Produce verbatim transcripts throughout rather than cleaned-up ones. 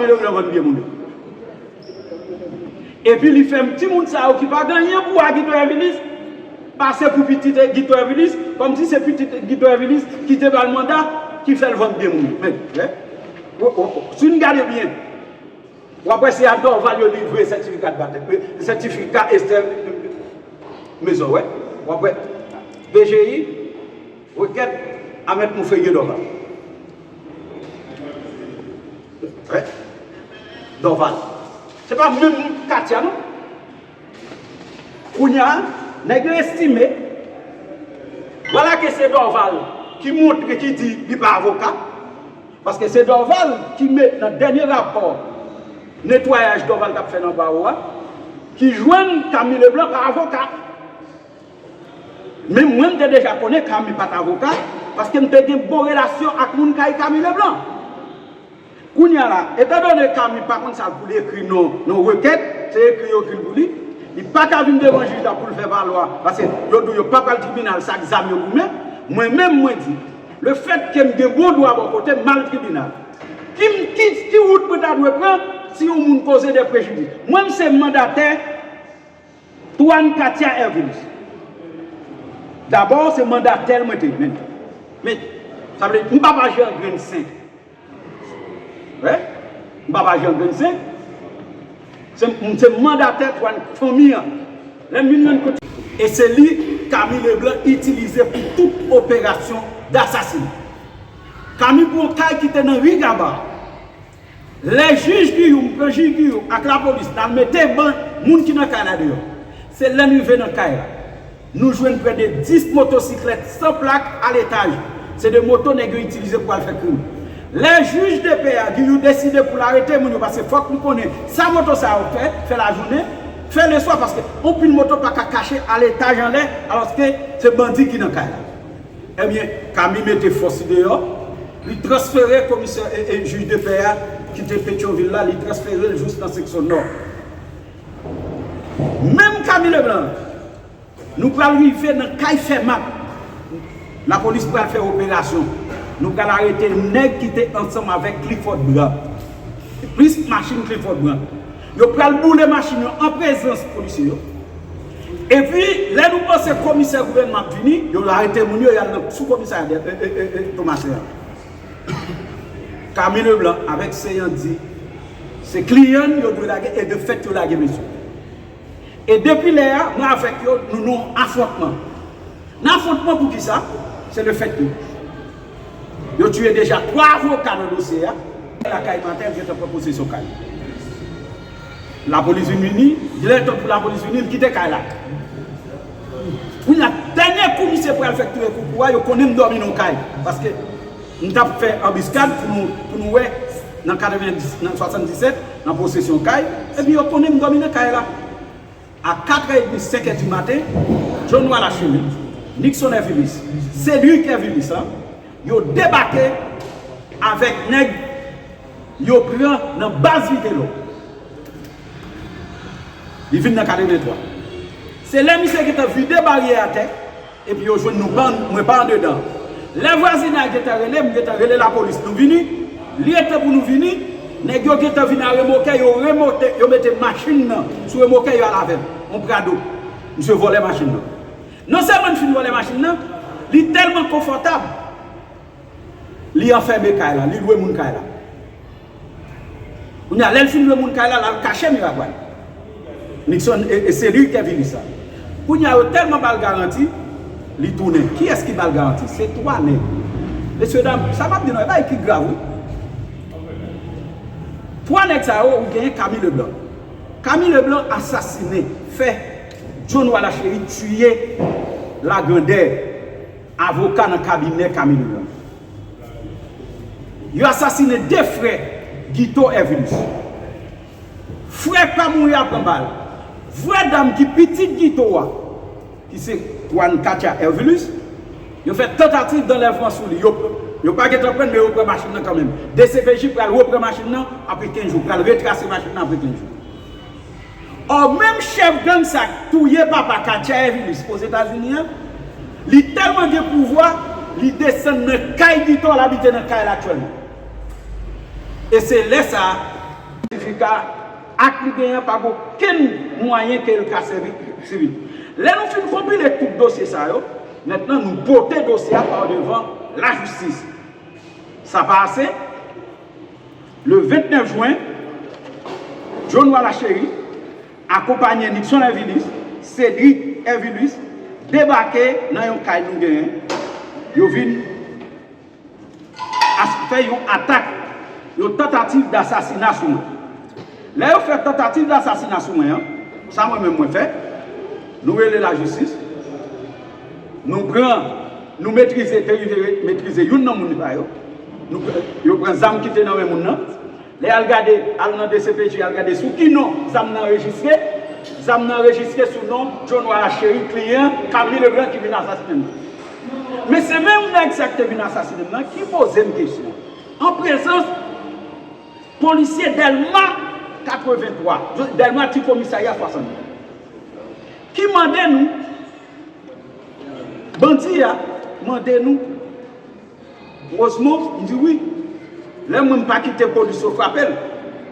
Leblanc vann pye moun yo. Epi li fè timoun sa yo ki pa gen anyen pou wè Guito Hervilus pase pou pitit Guito Hervilus, kòmsi se pitit Guito Hervilus ki te ba l manda ki fè l vann pye moun yo. Men, men, o, o, o, si n gade byen, w ap wè se a Dorval yo livre sètifika de batèm, sètifika Esther Maison, wè. W ap wè P G I, Rekèt, Amèt Monferrier Dorval. Wè. Dorval. Se pa menm Katia, non? Kounye a, nèg yo estime, vwala ke se Dorval ki montre, ki di li pa avoka, paske se Dorval ki met nan dènye rapò netwayaj Dorval t ap fè nan bawo a, ki jwenn Camille Leblanc pa avoka. Men mwen, m te deja konnen Kami pa t avoka, paske m te gen bon relasyon ak moun kay Kami Leblanc. Kounye a la, etandone Kami pa konn sa l pou li ekri nan, nan rekèt, se ekri yo ekri l pou li, li pa ka vin devan jij la pou l fè valwa, paske yo di w yo pa pral tribinal, se ak zam yo goumen. Mwen menm, mwen di, lefètke m gen bon dwa bò kote m, m al tribinal. Ki, ki, ki wout mwen ta dwe pran si yon moun koze de prejidis? Mwen, m se mandatè Twan Katia Hervilus. Dabò, se mandatè l mwen te ye. Men, men, sa vle di, m papa Jean Grenn Sen. Wi, m papa Jean Grenn Sen. Se, m se mandatè Twan fanmi an. Lè m vin jwenn kote. E se li Camille Leblanc itilize pou tout operasyon dasasinay. Kami pran kay ki te nan ri Gaba. Lè jij Guillaume pran jij Guillaume ak lapolis, l al mete ban moun ki nan kay la deyò. Se lè n rive nan kay la, nou jwenn prè de dis motosiklèt san plak a letaj. Se de moto nèg yo itilize pou al fè krim. Lè jij de pè a, Guillaume, deside pou l arete moun yo, paske fòk nou konnen sa moto sa yo fè, fè lajounen, fè leswa, paske anpil moto pa ka kache a letaj anlè, alòske se bandi ki nan kay la. Ebyen, Kami mete fòs li deyò, li transfere komisè e, e jij de pè a ki te Petyonvil la, li transfere l jous nan seksyon nò. Menm Kami Leblanc, nou pral rive nan kay Fèmat. Lapolis pral fè operasyon. Nou pral arete nèg ki te ansanm avèk Clifford Brand. Plis machin Clifford Brand. Yo pral boule machin yo an prezans polisye yo. Epi, lè nou panse komisè gouvènman ap vini, yo arete moun yo, y al nan sou komisarya de, e, e, e, e, Tomasen an. Kami Leblanc avèk Seyan di, se kliyan yo dwe lage, e de fèt yo lage mesye. E depi lè a, mwen avèk yo, nou nan yon afwontman. Nan afwontman pou kisa? Se lefètke yo tiye deja twa avoka nan dosye a. Lakay Martèl gentan pran posesyon kay. Lapolis vin vini, lè tan pou lapolis vini, m kite kay la. Kounye a, dènye kou misye pral fè tire koukou a, yo konnen m dòmi nan yon kay. Paske m t ap fè anbiskad pou nou, pou nou wè nan katrevenndis, nan swasanndisèt, nan posesyon kay, epi yo konnen m dòmi nan kay la. A katrè edmi, senk è di maten, John Walachery, Nixon Hervilus, Cédric Hervilus la, yo debake avèk nèg yo pran nan baz Vitelò. Li vin nan katrevenntwa. Se lè misye gentan vide baryè atè, epi yo jwenn nou ban, mwen pa andedan. Lè vwazinay gentan rele, m gentan rele lapolis, nou vini. Li gentan pou nou vini, nèg yo gentan vin a remòkè, yo remonte, yo mete machin nan sou remòkè, yo al avè l. On Prado. Misye vòlè machin nan. Non sèlman li fin vòlè machin nan, li tèlman konfòtab, li anfème kay la, li lwe moun kay la. Kounye a, lè l fin lwe moun kay la, l al kache Miragwàn. Nixon, e, e se li ki vini sa. Kounye a, yo tèlman ba l garanti, li tounen. Kiyès ki ba l garanti? Se twa nèg. Mesye dam, sa m ap di nou, e bagay ki grav, wi. Twa nèg sa yo, ou genyen Kami Leblanc. Kami Leblanc asasinen, fè John Walachery tiye Lagrandè, avoka nan kabinè Kami Leblanc. Yo asasinen de frè Guito Hervilus. Frè k pa mouri a pran bal. Vrè dam ki pitit Guito a, ki se Twan Katia Hervilus, yo fè tantativ d'enlèvement sou li. Yo, yo pa gentan pran l, men yo pran machin nan kanmenm. D C P J pral repran machin nan apre kenz jou, pral retrase machin nan apre kenz jou. Ò, menm chèf gang sa k touye papa Katia Hervilus Ozetazini an, li tèlman gen pouvwa, li desann nan kay Guito, l abite nan kay la aktyèlman. E se lè sa a, Ka ak li genyen pa gen okenn mwayen ke l ka sèvi sivil. Lè nou fin konpile tout dosye sa yo, mentnan nou pote dosye a pa devan lajistis. Sa pa ase? Le vennèf jen, John Wala Chery, akonpanye Nixon Hervilus, Cédric Hervilus, debake nan yon kay nou genyen. Yo vin as- fè yon atak, yon tantativ dasasina sou mwen. Lè yo fè tantativ dasasina sou mwen an, sa mwen menm mwen fè, nou rele lajistis, nou pran, nou metrize, te rive metrize youn nan moun sa yo. Nou, yo pran zam ki te nan men moun nan. Lè al gade, al nan D C P J, al gade sou ki non zam nan rejistre. Zam nan rejistre sou non John Wala Chery, kliyan Camille Leblanc ki vin asasinen m. Men se menm nèg sa ki te vin asasinen m nan ki poze m kesyon, an prezans polisye Dèlma katrevenntwa, Dèlma ti komisarya swasanndis, ki mande nou, bandi a mande nou, Rosemond, m di wi. Lè mwen m pa kite polis yo frape l,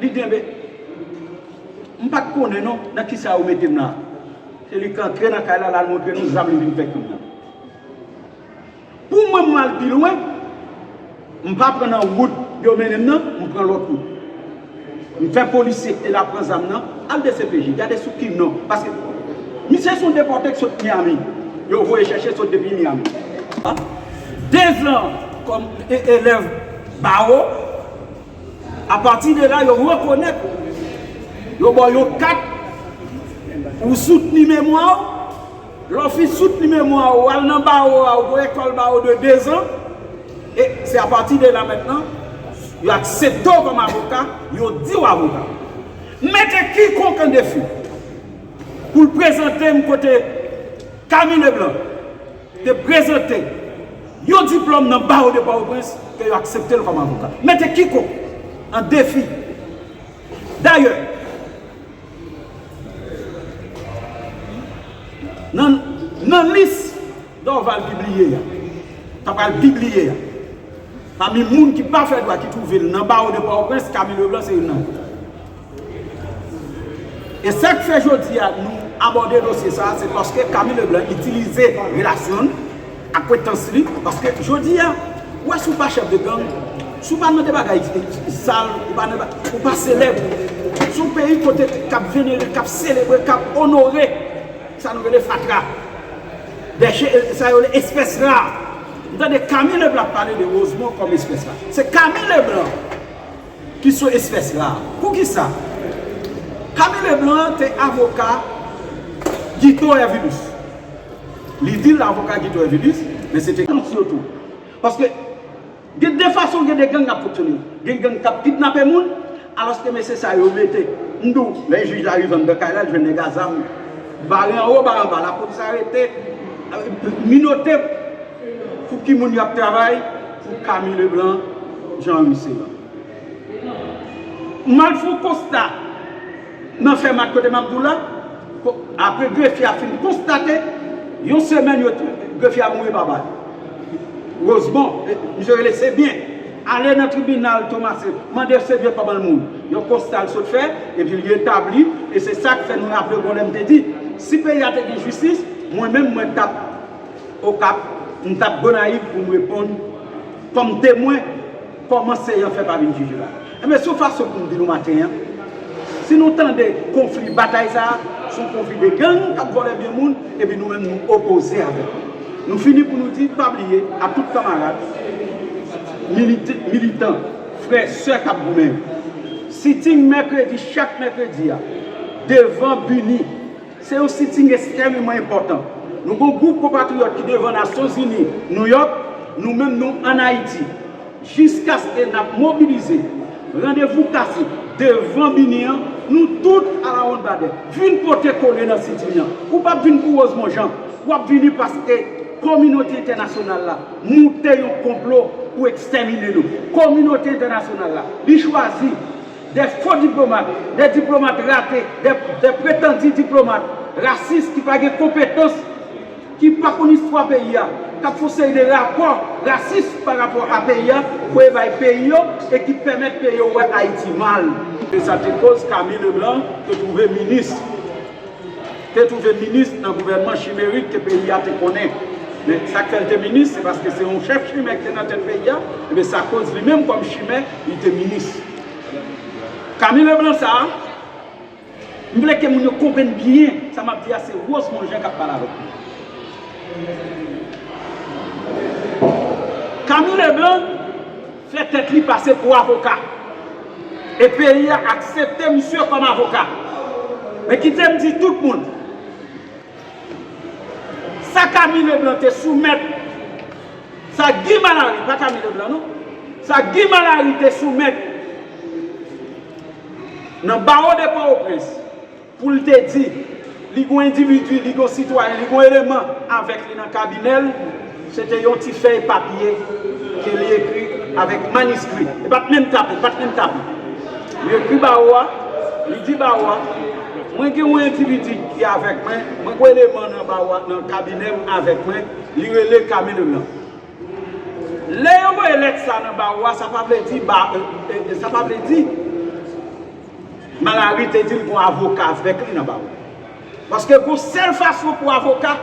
li di, enben, m pa t konnen non nan kisa yo mete m la. Se li k antre nan kay la, l al montre nou zam li vin fè krim nan. Pou mwen, m al pi lwen, m pa pran nan wout yo mennen m nan, m pran lòt wout. M fè polisye ki te la pran zam nan al D C P J, gade sou ki non. Paske misye se yon depòte ki sot Miami. Yo voye chèche sot depi Miami. Dezan kòm e- elèv bawo, apati de la, yo rekonèt, yo ba w yon kat, ou soutni memwa w, lè w fin soutni memwa w, ou al nan bawo a, ou lekòl bawo de dezan, e se apati de la mentnan, yo aksepte w kòm avoka, yo di w avoka. Mete kikonk an defi pou l prezante m kote Camille Leblanc te prezante yon diplòm nan bawo de Pòtoprens ke yo aksepte l kòm avoka. Mete kikonk an defi. Dayè, nan, nan lis Dorval pibliye a, ta pral pibliye a, pami moun ki pa fè dwa ki twouve l nan bawo de Pòtoprens, Camille Leblanc se youn nan yo. E sa k fè jodi a nou abòde dosye sa a, se paske Camille Leblanc itilize relasyon l, akwentans li, paske jodi a, ou wè si w pa chèf de gang, si w pa nan de bagay sal, ou pa nan ba- ou pa selèb, se yon peyi kote k ap venere, k ap selebre, k ap onore sa nou rele fatra. Dèche, sa yo rele espès ra. M tande Camille Leblanc ap pale de Rosemond kòm espès ra. Se Camille Leblanc ki sou espès ra. Poukisa? Camille Leblanc te avoka Guito Hervilus. Li di l avoka Guito Hervilus, men se te kont yo tou. Paske gen de fason gen de gang k ap fonksyone. Gen gang k ap kidnape moun, alòske mesye sa yo mete. M di w, lè jij la rive anndan kay la, l jwenn nèg a zam bare anwo, bare anba. Lapolis arete, minote pou ki moun y ap travay, pou Camille Leblanc, Jean Remy Celan. M al fè yon konsta nan fè mat kote m ap di w la. Ko- Apre grefye a fin konstate, yon semèn yo grefye a mouri pa bal. Wozman, e, misye rele Sebyen. Ale nan tribinal Tomasen, mande Sebyen kòman l mouri. Yon konsta l sot fè, epi li etabli, e se sa k fè nou raple w lè m te di, si peyi a te gen jistis, mwen menm mwen t ap Okap, m t ap Gonayiv pou m reponn kòm temwen kòman Seyan fè pa vin jije la. Enben, se yon fason pou m di nou maten an, si nou tande konfli, batay sa a, se yon konfli de gang k ap vòlè byen moun, epi nou menm nou opoze avèk yo. Nou fini pou nou di, pa bliye, a tout kanmarad, milit- militan, frè, sè k ap goumen yo. Sitting mèkredi, chak mèkredi a, devan BINUH, se yon sitting ekstrèmeman enpòtan. Nou gen yon gwoup konpatriyòt ki devan Nasyonzini, Nouyòk, nou menm nou ann Ayiti. Jiskaske n ap mobilize, randevou kase devan BINUH an, nou tout alawonnbadè. Vin pote kole nan sitting an. Ou p ap vin pou Wozman Jan. W ap vini paske kominote entènasyonal la moute yon konplo pou ekstèmine nou. Kominote entènasyonal la, li chwazi de fo diplomat, de diplomat rate, de, de pretandi diplomat rasis ki pa gen konpetans, ki pa konn istwa peyi a, k ap fè yon seri de rapò rasis pa rapò a peyi a, voye bay peyi yo, e ki pèmèt peyi yo wè Ayiti mal. E sa te koz Camille Leblanc te twouve minis. Te twouve minis nan gouvènman chimerik ke peyi a te konnen. Men sa k fè l te minis, se paske se yon chèf chimè ki te nan tèt peyi a, ebyen sa koz li menm kòm chimè, li te minis. Camille Leblanc sa a, m vle ke moun yo konprann byen sa m ap di a, se Rosemond Jean k ap pale avèk nou. Camille Leblanc fè tèt li pase pou avoka. E peyi a aksepte misye kòm avoka. Men kite m di tout moun, sa Camille Leblanc te soumèt, sa Guy Malary, pa Camille Leblanc non, sa Guy Malary te soumèt nan bawo de Pòtoprens, pou l te di, li gon endividi, li gon sitwayen, li gon eleman avèk li nan kabinè l, se te yon ti fèy papye ke li ekri avèk maniskri. E pa t menm tape, pa t menm tape. Li ekri bawo a, li di bawo a, mwen gen yon endividi ki avèk mwen, mwen gon eleman nan bawo a, nan kabinè m avèk mwen, li rele Camille Leblanc. Lè yo voye lèt sa nan bawo a, sa pa vle di ba, e, e, sa pa vle di Malary te di l gon avoka avèk li nan bawo. Paske gon sèl fason pou avoka